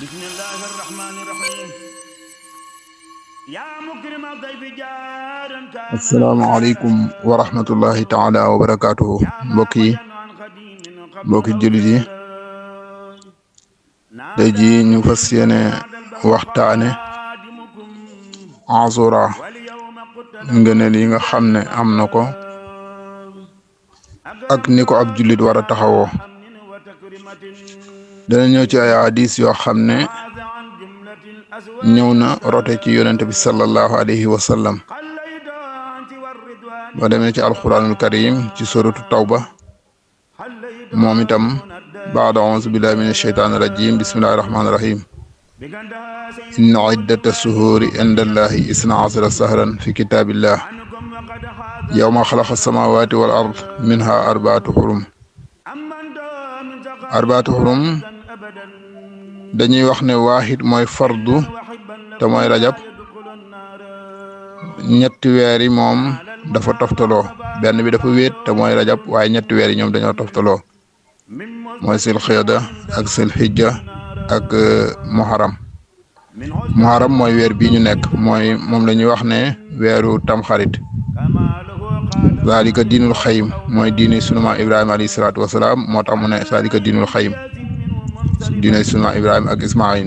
بسم الله الرحمن الرحيم يا مكرم الضيف جارا كان asalaamaaleykum wa rahmatullahi taala wa barakaatuhu يا mbokk yi معبدا عن خديم قبل mbokki jullit yi الأوتار tey jii ñu ناداني fas من yéene بعد البر waxtaane خادمكم Ashura واليوم قلت ngëneel yi nga xam ne am na ko ak ni ko ab jullit war a taxawoo أمن وتكرمة dana ñëw ci ay hadis yoo xam ne وعاذ عن جملة ñëw na الأزواج rote ci yonente bi sallallahu alayhi wa sallam قليت أنت والرضوان boo demee ci alquranul karim ci suratu tawba حليت moom itam من الدار baada auzu billahi min asheytaani rajim bismillahi rahmaani rahim بقندها سيد inna iddata suhuuri inda allahi isna asara sahran fi kitaabillah عنكم وقد حاز yawma xalaqa samawati wal ard minha arbaatu xurum أمن دام سقى arbaatu xurum أبدا dañuy wax ne waahid mooy fardu وحبا te mooy rajab يدخل النار ñetti weer yi moom dafa toftaloo benn bi dafa wéet te mooy rajab waaye ñetti weer yi ñoom dañoo toftaloo من mooy sil xiyada ak sil xijja ak muharam من حسن muharam mooy weer bii ñu nekk mooy moom la ñuy wax ne weeru tamxarit كما له قال zalika diinul xayim mooy diine sunu maam ibrahima alayhi salaatu wasalaam moo tax mu ne zalika diinul xayim diine sunu maam ibrahima ak ismail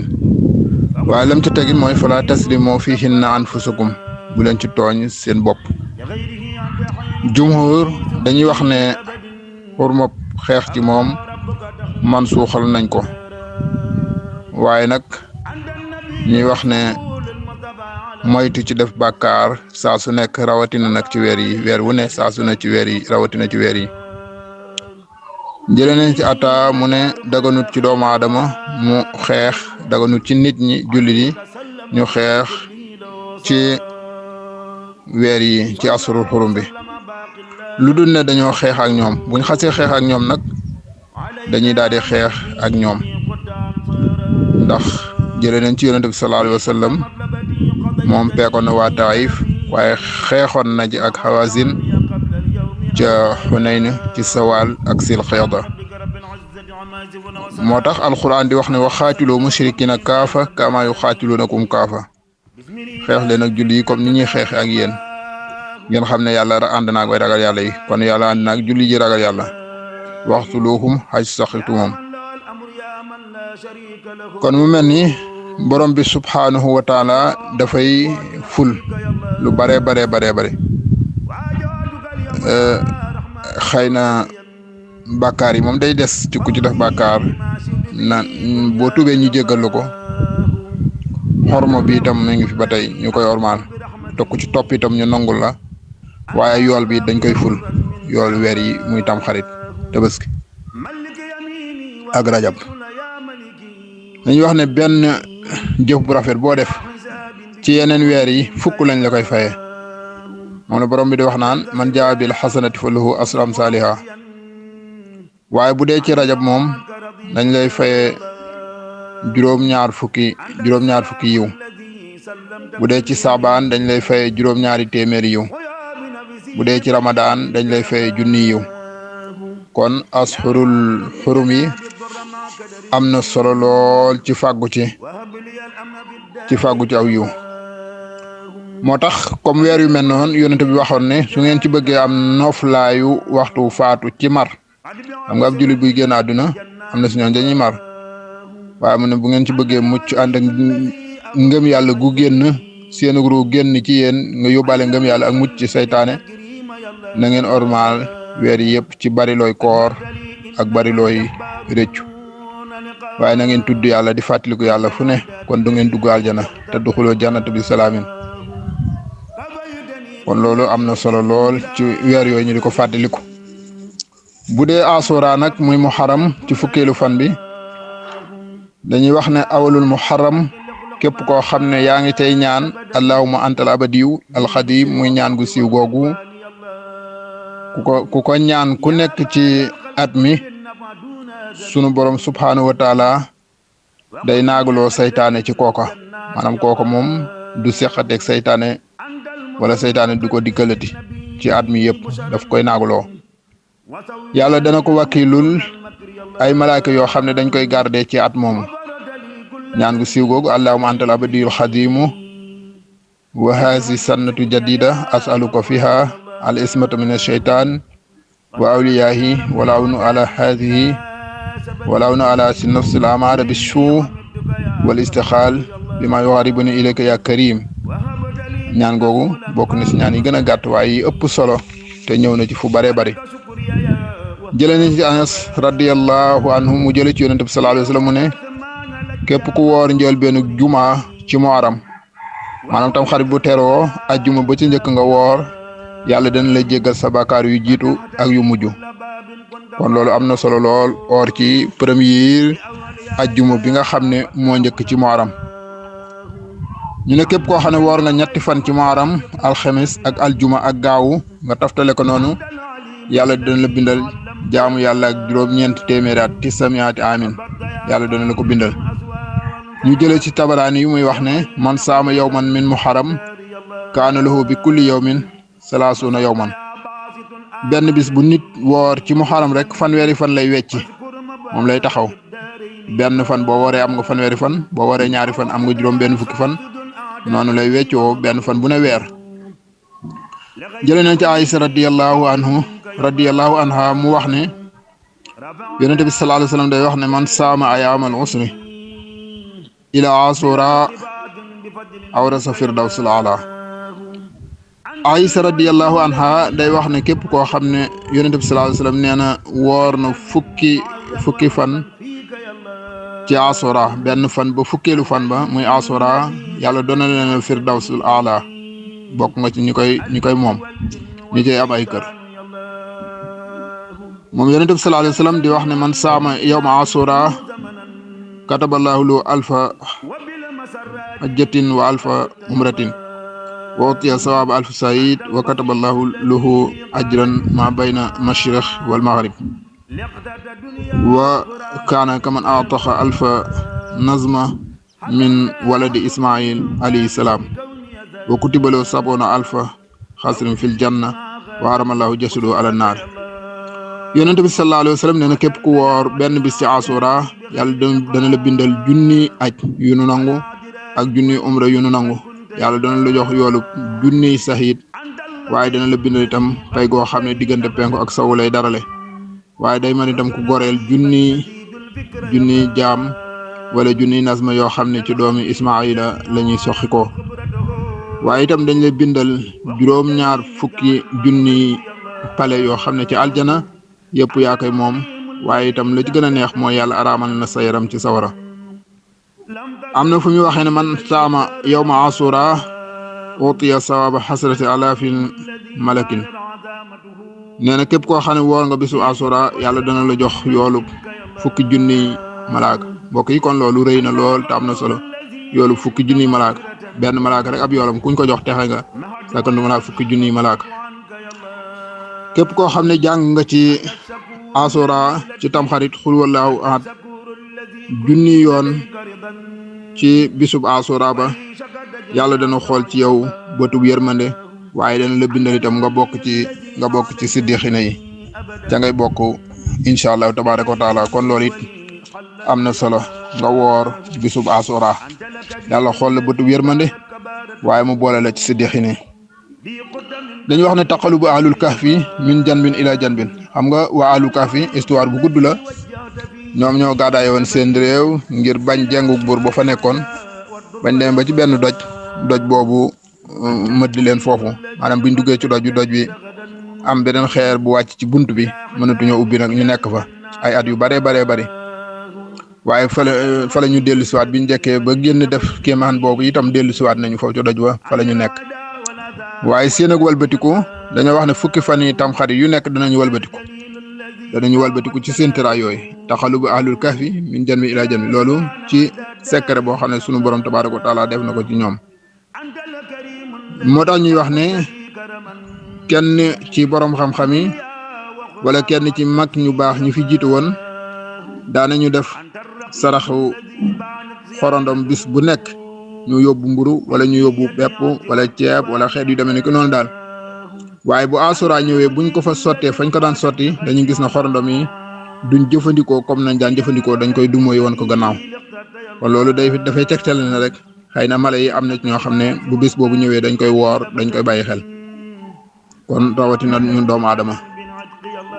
waaye lam ci tegin mooy fala taslimu fihinna anfusakum bu leen ci tooñ seen bopp لغيره عند حين jumhur dañuy wax ne xurma xeex ci moom ربك man suuxal nañ ko waaye nag عند النبي ñuy wax ne قول المصطفى على moytu ci def bàkkaar saa su nekk rawatina nag ci weer yi weer wu ne saa su ne ci weer yi rawatina ci weer yi jëlee nañ ci ata mu ne daganut ci doomu aadama mu xeex daganut ci nit ñi jullit yi ñu xeex ci weer yi ci asrul xurum bi lu dul ne dañoo xeex ak ñoom buñ xasee xeex ak ñoom nag dañuy daal di xeex ak ñoom ndax jëlee nañ ci yonente bi sallallahu alayhi wa sallam moom peekoon na waa Taayif waaye xeexoon na ji ak Hawazin ca Xunayn ci Sawaal ak Sil Xiyada moo tax alquran di wax ne wa xaatiloo mushrikina kaafa kama yu xaatilunakum kaafa xeex leen ak julli yi comme ni ñuy xeexe ak yéen ngeen xam ne yàlla ànd naag way ragal yàlla yi kon yàlla ànd naag julli ji ragal yàlla waxtuluhum xaj saxiltumum kon mu mel ni borom bi subhaanahu wa taala dafay ful lu bare bare xëy na bàkkaar yi moom day des ci ku ci def bàkkaar na boo tubee ñu jéggal la ko xorma bi itam mu ngi fi ba tey ñu koy ormaal te ku ci topp itam ñu nangul la waaye yool bi dañ koy ful yool weer yi muy tam xarit tabaski ak rajab dañuy wax ne benn jëf bu rafet boo def ci yeneen weer yi fukk lañ la koy faye moom la borom bi di wax naan man jaa bil xasanati fa lahu asram saaliha waaye bu dee ci rajab moom dañ lay faye juróom-ñaar fukki yiw bu dee ci saabaan dañ lay faye juróom-ñaari téeméeri yiw bu dee ci ramadaan dañ lay faye junni yiw kon asxurul xurum yi am na solo lool ci fàggu ci aw yiw moo tax comme weer yu mel noonu yonent bi waxoon ne su ngeen ci bëggee am nooflaayu waxtu faatu ci mar xam nga ab jullit buy génn àdduna am na si ñoom dañuy mar waaye mu ne bu ngeen ci bëggee mucc ànd ak ngëm yàlla gu génn seen ru génn ci yéen nga yóbbaale ngëm yàlla ak mucc ci seytaane na ngeen ormaal weer yi yëpp ci bari looy koor ak bari looy rëccu waaye na ngeen tudd yàlla di fàttaliku yàlla fu ne kon du ngeen dugg aljana te duxuloo jannata bi salaamin kon loolu am na solo lool ci weer yooyu ñu di ko fàttaliku bu dee asura nag muy muharram ci fukkeelu fan bi dañuy wax ne awalul muharram képp koo xam ne yaa ngi tey ñaan allahumma antal abadiyu alxadim muy ñaan gu siiw googu ku ko ñaan ku nekk ci at mi sunu borom subhaanahu wa taala day naagaloo saytaane ci kooka maanaam kooka moom du seqateeg saytaane wala saytaane du ko dikkalati ci at mi yëpp daf koy naagaloo yàlla dana ko wakkilul ay malaaka yoo xam ne dañ koy garder ci at moomu ñaan gu siiw googu allahumma antal abdiyul xadimu wa haasi sannatu jadida asaluka fiha al ismata min asheytan wa awliyahi walawnu ala haadihi walawnu ala si nafsi al amara bi shuu wal istixaal bi ma yuxaribuni ilayka ya karim ñaan googu bokk na si ñaan yi gën a gàtt waaye yi ëpp solo te ñëw na ci fu bare bari jële nañ ci Anas radiyallahu anhu mu jële ci yonent bi sallallahu alayhi wa sallam mu ne képp ku woor njël benn juma ci muharam maanaam tam xarit bu teroo ajjuma ba ci njëkk nga woor yàlla dana la jéggal sa bàkkaar yu jiitu ak yu mujj kon loolu am na solo lool or ci premier ajjuma bi nga xam ne moo njëkk ci muharam ñu ne képp koo xam ne woor nga ñetti fan ci muharam alxemes ak aljuma ak gaawu nga taftale ko noonu yàlla dana la bindal jaamu yàlla ak juróom-ñeent téeméeri at tisamiati amin yàlla dana la ko bindal ñu jëlee ci tabaraani yu muy wax ne man saama yawman min muharram kaana lahu bi kulli yawmin salaasuuna yawman benn bis bu nit woor ci muharram rek fanweeri fan lay wecci moom lay taxaw benn fan boo wooree am nga fanweeri fan boo wooree ñaari fan am nga juróom benn fukki fan noonu lay weccoo benn fan bu ne weer jëlee nañ ci Aïsa radiyallahu anha mu wax ne yonent bi sallallahu alayhi wa sallam day wax ne man saama ayaamal usri ila asura awrasa firdawsil ala Aïsa radiyallahu anha day wax ne képp koo xam ne yonent bi sallallahu alayhi wa sallam nee na woor na fukki fan ci asura benn fan ba fukkeelu fan ba muy asura yàlla doona leen firdawsil ala bokk nga ci ñi koy moom ñi cay am ay kër moom yonent bi sallallahu alayhi wa sallam di wax ne man saama yawma asura kataballahu lahu alfa hajjatin wa alfa umratin wa utiya sawaaba alf sayid wa kataballahu lahu ajran ma bayna mashriq wal maghrib wa kaana kaman ataxa alfa nazma min waladi ismail alayhi salaam wa kutiba lahu sabona alfa xasrin fil janna wa haramallahu jasadu ala naar yonent bi sallallahu alayhi wa sallam nee na képp ku woor benn bis ci asura yàlla dana la bindal junni aj yu nu nangu ak junni umra yu nu nangu yàlla dana la jox yoolu junni sahid waaye dana la bindal itam pay goo xam ne diggante penku ak sawu lay darale waaye day man itam ku goreel junni jaam wala junni nasma yoo xam ne ci doomi ismaila la ñuy soxi ko waaye itam dañ lay bindal juróom-ñaar fukki junni pale yoo xam ne ci aljana yëpp yaa koy moom waaye itam la ci gën a neex mooy yàlla araamal na sa yaram ci sawara am na fu ñu waxee ne man saama yawma asura utiya sawaba xasrati alafin malakin nee na képp koo xam ne woor nga bisu asura yàlla dana la jox yoolu fukki junniy malaaka mbokk yi kon loolu rëy na lool te am na solo yoolu fukki junniy malaaka benn malaaka rek ab yoolam kuñ ko jox texe nga sakandu malaaka fukki junniy malaaka képp koo xam ne jàng nga ci asura ci tamxarit xul wallaahu ahad junni yoon ci bisub asura ba yàlla dana xool ci yow bëtub yërmande waaye dana la bindal itam nga bokk ci siddiqina yi ca ngay bokk incha allahu tabaraka wa taala kon loolu it am na solo nga woor bisub asura yàlla xool la bëtub yërmande waaye mu boole la ci siddiqina yi dañuy wax ne taqalubu ahlul kahfi min janbin ila janbin xam nga waa ahlul kahfi histoire bu gudd la ñoom ñoo gàddaaye woon seen réew ngir bañ jengu buur ba fa nekkoon bañ demee ba ci benn doj boobu mëdd leen foofu maanaam biñ duggee ci doj bi am beneen xeer bu wàcc ci bunt bi mënatuñoo ubbi nag ñu nekk fa ay at yu baree bari waaye fa la ñu dellu siwaat biñ njëkkee ba génn def kéemaan boobu itam dellu siwaat nañu foofu ci doj ba fa la ñu nekk waaye seen ak walbatiku dañoo wax ne fukki fan yi tam xarit yu nekk danañu walbatiku ci seen tëraay yooyu taxalubu ahlul kahfi min janbi ila janbi loolu ci secret boo xam ne sunu borom tabaaraka wa taala def na ko ci ñoom moo tax ñuy wax ne kenn ci borom xam-xam yi wala kenn ci mag ñu baax ñu fi jiitu woon daanañu def saraxu xorondom bis bu nekk ñu yóbbu mburu wala ñu yóbbu pepp wala ceeb wala xeet yu demee ni ko noonu daal waaye bu asura ñëwee buñ ko fa sottee fañ ko daan sotti dañuy gis na xorondom yi duñ jëfandikoo comme nañ daan jëfandikoo dañ koy dumóoy woon ko gannaaw kon loolu dafay tegtale ne rek xëy na mala yi am na ci ñoo xam ne bu bis boobu ñëwee dañ koy woor dañ koy bàyyi xel kon rawatina ñun doomu aadama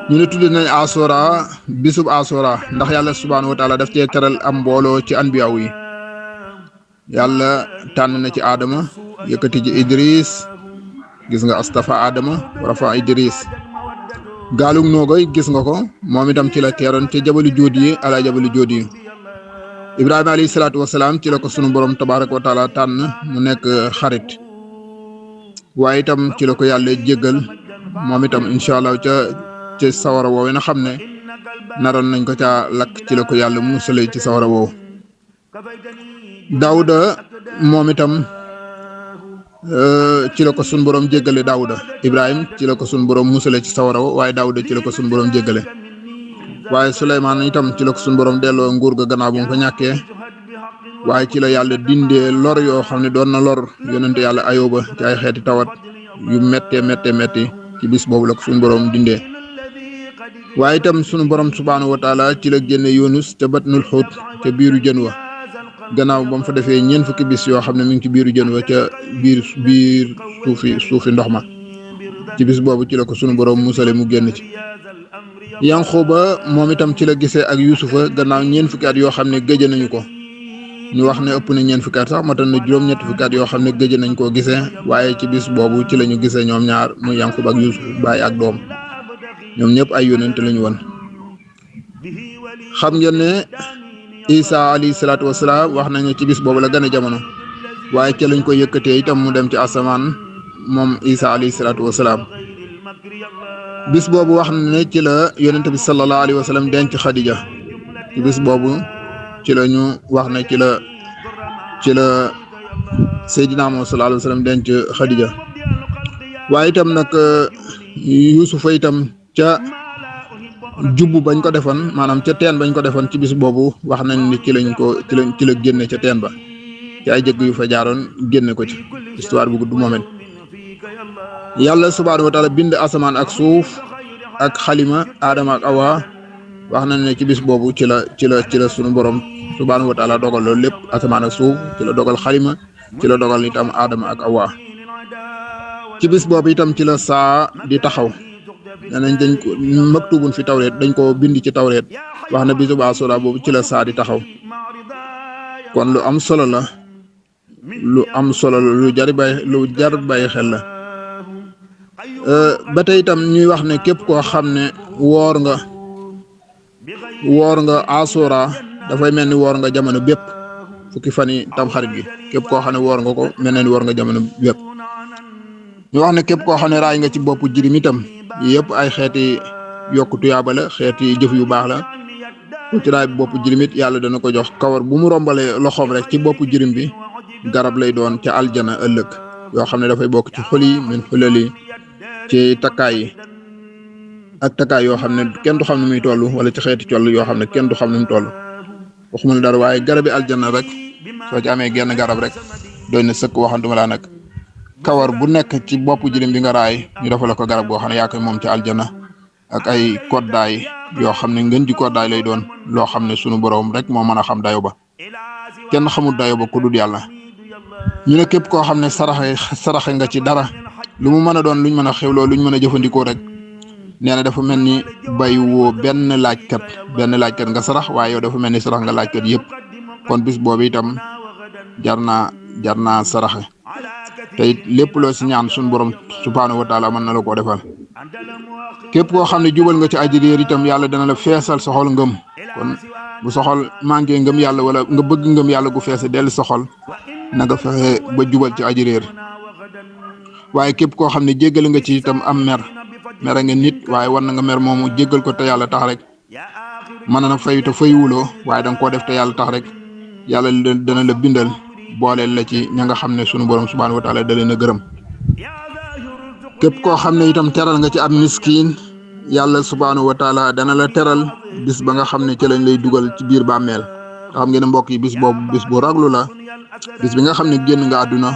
ñu ne tudd nañ asura bisub asura ndax yàlla subhaanahu wa taala daf cee teral am mbooloo ci anbiyaaw yi yàlla tànn na ci aadama yëkkati ji idris gis nga astafa aadama rafa idris gaalug noogoy gis nga ko moom itam ci la teeroon ca jabalu jóot yi ala jabalu jóot yi ibrahima alayhi salaatu wasalaam ci la ko sunu borom tabaraka wa taala tànn mu nekk xarit waaye itam ci la ko yàlla jéggal moom itam incha allah ca sawara woowe na xam ne naroon nañ ko caa lakk ci la ko yàlla musale ci sawara woowu daawuda moom itam ci la ko sun borom jéggale daawuda ibrahim ci la ko sun borom musale ci sawara wo waaye daawuda ci la ko sun borom jéggale waaye suleymaan itam ci la ko sun borom delloo nguur ga gannaaw bu mu ko ñàkkee waaye ci la yàlla dindee lor yoo xam ne doon na lor yonente yàlla ayoba ci ay xeeti tawat yu metti ci bis boobu la ko sun borom dindee waaye itam sunu borom subhaanahu wa taala ci la génne yunus te batnul xuut ca biiru jën wa gannaaw ba mu fa defee ñeent fukki bis yoo xam ne mi ngi ci biiru jën wa ca biir suufi ndox ma ci bis boobu ci la ko sunu borom musale mu génn ci yanquba moom itam ci la gisee ak yusufa gannaaw ñeent fukki at yoo xam ne gëj nañu ko ñu wax ne ëpp na ñeent fukki at sax matan na juróom-ñetti fukki at yoo xam ne gëj nañ koo gisee waaye ci bis boobu ci la ñu gisee ñoom ñaar muy yanquba ak yusuf baay ak doom ñoom ñëpp ay yónent lañu woon xam ngeen ne isa alayhi salaatu wasalaam wax nañu ci bis boobu la gën a jamono waaye ca lañ koy yëkkatee itam mu dem ci asamaan moom isa alayhi salaatu wasalaam bis boobu wax na ne ci la yonent bi sallallahu alayhi wa sallam denc xadija ci bis boobu ci la ñu wax ne ci la seydina Muhammad sallallahu alayhi wa sallam denc xadija waaye itam nag yusufa itam ca jubbu bañ ko defoon maanaam ca teen bañ ko defoon ci bis boobu wax nañ ni ci la génne ca teen ba ci ay jëgg yu fa jaaroon génne ko ci histoire bu gudd moment yàlla subhaanahu wa taala bind asamaan ak suuf ak xalima aadama ak awa wax nañ ne ci bis boobu ci la sunu borom subhaanahu wa taala dogal loolu lépp asamaan ak suuf ci la dogal xalima ci la dogal itam aadama ak awa ci bis boobu itam ci la saa di taxaw nenañ dañ ko maktubun fi tawreet dañ ko bind ci tawreet wax na bisu asura boobu ci la saa di taxaw kon lu am solo la lu jar bàyyi xel la ba tey itam ñuy wax ne képp koo xam ne woor nga asura dafay mel ni woor nga jamono bépp fukki fan yi tamxarit gi képp koo xam ne woor nga ko mel ne ni woor nga jamono bépp ñu wax ne képp koo xam ne raay nga ci boppu jirim itam yëpp ay xeeti yokku tuyaaba la xeeti jëf yu baax la ku ci raay boppu jirim it yàlla dana ko jox kawar bu mu rombalee loxoom rek ci boppu jirim bi garab lay doon ca aljana ëllëg yoo xam ne dafay bokk ci xol yi min xulali ci takkaay yi ak takkaay yoo xam ne kenn du xam ne muy toll wala ci xeeti coll yoo xam ne kenn du xam ne mu toll waxuma la dara waaye garabi aljana rek soo ci amee genn garab rek doy na sëkk waxantuma laa nag kawar bu nekk ci boppu jirim bi nga raay ñu defal ko garab goo xam ne yaa koy moom ci aljana ak ay koddaay yoo xam ne ngeen ji koddaay lay doon loo xam ne sunu borom rek moo mën a xam dayo ba kenn xamul dayo ba ku dul yàlla ñu ne képp koo xam ne saraxe nga ci dara lu mu mën a doon luñ mën a xewloo luñ mën a jëfandikoo rek nee na dafa mel ni bay woo benn laajkat nga sarax waaye yow dafa mel ni sarax nga laajkat yëpp kon bis boobu itam jar naa saraxe te it lépp loo si ñaan suñu borom subhaanahu wa taala mën na la koo defal képp koo xam ne jubal nga ci aji réer itam yàlla dana la feesal soxol ngëm kon bu soxol manqué ngëm yàlla wala nga bëgg ngëm yàlla gu feese dellu soxol na nga fexe ba jubal ci aji réer waaye képp koo xam ne jéggal nga ci itam am mer nga nit waaye war na nga mer moomu jéggal ko te yàlla tax rek mën na fayu te fayuwuloo waaye da nga koo def te yàlla tax rek yàlla dana la bindal booleel la ci ña nga xam ne sunu borom subhaanahu wa taala da leen a gërëm képp koo xam ne itam teral nga ci ab miskin yàlla subhaanahu wa taala dana la teral bis ba nga xam ne ci lañ lay dugal ci biir bàmmeel nga xam ngeen ne mbokk yi bis boobu bis bu raglu la bis bi nga xam ne génn nga àdduna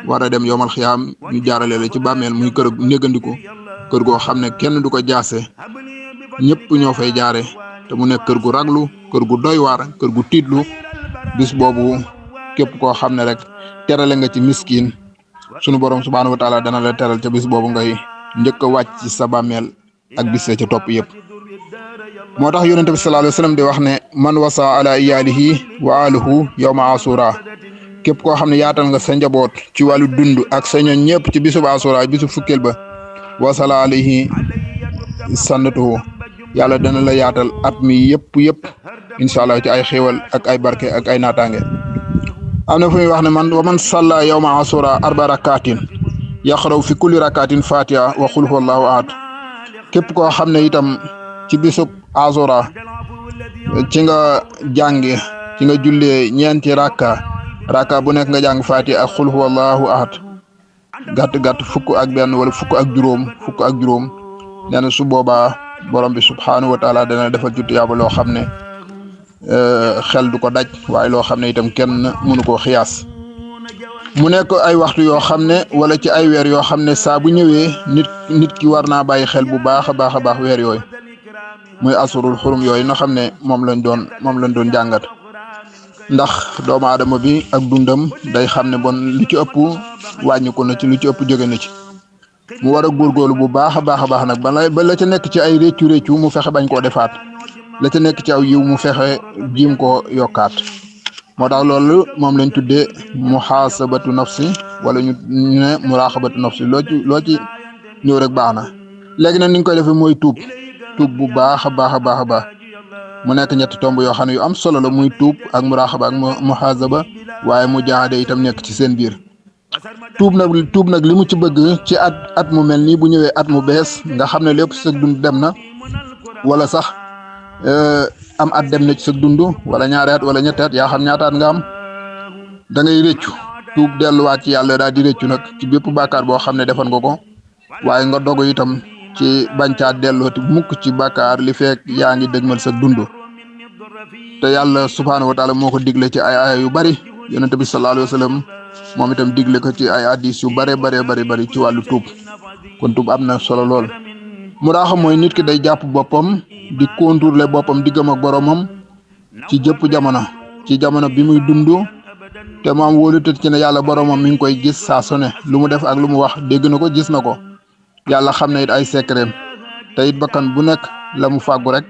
war a dem yomal xiyaam ñu jaarale la ci bàmmeel muy kër négandiku kër goo xam ne kenn du ko jaase ñëpp ñoo fay jaare te te mu nekk kër gu raglu kër gu doy waar kër gu tiitlu bis boobu képp koo xam ne rek terale nga ci miskin sunu borom subhaanahu wa taala dana la teral ca bis boobu ngay njëkk a wàcc ci sa bàmmeel ak bis ca topp yëpp. moo tax yonente bi sallallahu alayhi wa sallam di wax ne man wasa ala iyaalihi wa aluhu yawma asura képp koo xam ne yaatal nga sa njaboot ci wàllu dund ak sa ñoñ ñëpp ci bisub asura bisu fukkeel ba wasala alayhi sannatuhu yàlla dana la yaatal at mi yëpp incha allah ci ay xéewal ak ay barke ak ay naataange. am na fu muy wax ne man salla yawma asura arba rakatin yaxraw fi kulli rakatin fatiha wa qul huwallahu ahad képp koo xam ne itam ci bisub asura ci nga jàngi ci nga jullee ñeenti rakka bu nekk nga jàng fatiha ak qul huwallahu ahad gàtt fukk ak benn wala fukk ak juróom nee na su boobaa borom bi subhaanahu wa taala dana defal ci tuyaaba loo xam ne xel du ko daj waaye loo xam ne itam kenn mënu koo xiyaas. mu nekk ay waxtu yoo xam ne wala ci ay weer yoo xam ne saa bu ñëwee nit ki war naa bàyyi xel bu baax a baax weer yooyu muy asurul xurum yooyu nga xam ne moom lañ doon jàngat ndax doomu aadama bi ak dundam day xam ne bon lu ci ëpp wàññiku na ci lu ci ëpp jóge na ci mu war a góorgóorlu bu baax a baax nag ba la ca nekk ci ay réccu mu fexe bañ koo defaat la ca nekk ci aw yiw mu fexe jiim koo yokkaat. moo tax loolu moom lañ tuddee muhaasabatu nafsi wala ñu ne muraaxabatu nafsi loo ci ñëw rek baax na. léegi nag ni ñu koy defee mooy tuub bu baax a baax mu nekk ñetti tomb yoo xam ne yu am solo la muy tuub ak muraaxaba ak muhaasaba waaye mu jaade itam nekk ci seen biir. tuub nag li mu ci bëgg ci at mu mel nii bu ñëwee at mu bees nga xam ne lépp sa dund dem na wala sax am at dem na ci sa dund wala ñaari at wala ñetti at yaa xam ñaata at nga am da ngay rëccu tuub delluwaat ci yàlla daal di rëccu nag ci bépp bàkkaar boo xam ne defoon nga ko waaye nga dogu itam ci bañcaat dellooti mukk ci bàkkaar li fekk yaa ngi dëgmal sa dund te yàlla subhaanahu wa taala moo ko digle ci ay aaya yu bari yonente bi sallallahu alayhi wa sallam moom itam digle ko ci ay hadis yu bari ci wàllu tuub kon tuub am na solo lool. muraaxam mooy nit ki day jàpp boppam di contrôler boppam diggam ak boromam ci jëpp jamono bi muy dund te mu am wóolu tët ci ne yàlla boromam mi ngi koy gis saa su ne lu mu def ak lu mu wax dégg na ko gis na ko yàlla xam ne it ay secret te it bakkan bu nekk la mu fàggu rek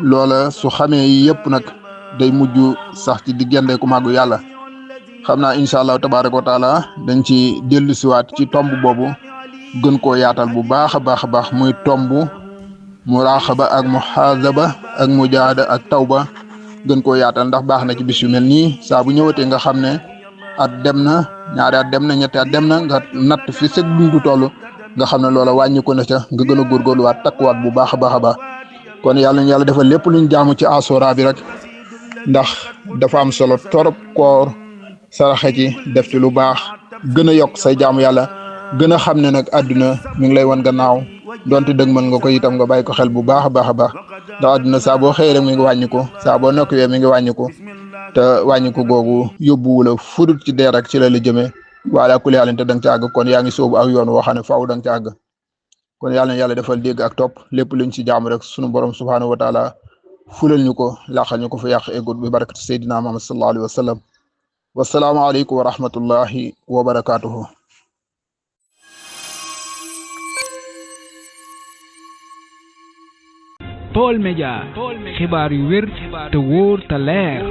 loola su xamee yi yëpp nag day mujj sax ci diggante ku màggu yàlla. xam naa incha allah tabaaraka wa taala dañ ci dellusiwaat ci tomb boobu gën koo yaatal bu baax a baax muy tomb muraaxaba ak muhaasaba ak mujaahada ak tawba gën koo yaatal ndax baax na ci bis yu mel nii saa bu ñëwatee nga xam ne at dem na ñaari at dem na ñetti at dem na nga natt fi sëg dundu toll nga xam ne loola wàññi ko na ca nga gën a góorgóorluwaat takkuwaat bu baax a baax kon yàlla defal lépp luñ jaamu ci asura bi rek ndax dafa am solo torop koor saraxe ci def ci lu baax gën a yokk say jaamu yàlla gën a xam ne nag àdduna mi ngi lay wan gannaaw donte dëgg mën nga ko itam nga bàyyi ko xel bu baax a baax ndax àdduna saa boo xëyee rek mi ngi wàññi ko saa boo nokkiwee mi ngi wàññi ko te wàññi ko googu yóbbuwu la fudut ci dee rek ci la jëmee wala ku yàlla te da nga ca àgg kon yaa ngi sóobu ak yoon woo xam ne faaw da nga ca àgg kon yàlla na yàlla defal dégg ak topp lépp luñ ci jaamu rek sunu borom subhaanahu wa taala fulal ñu ko laqal ñu ko fa yàq egut bi barakati sayyidina Muhammad sallallahu alayhi wa sallam wassalaamu aleykum wa rahmatullahi wa barakatuhu. Baol Médias xibaar yu wér te wóor te leer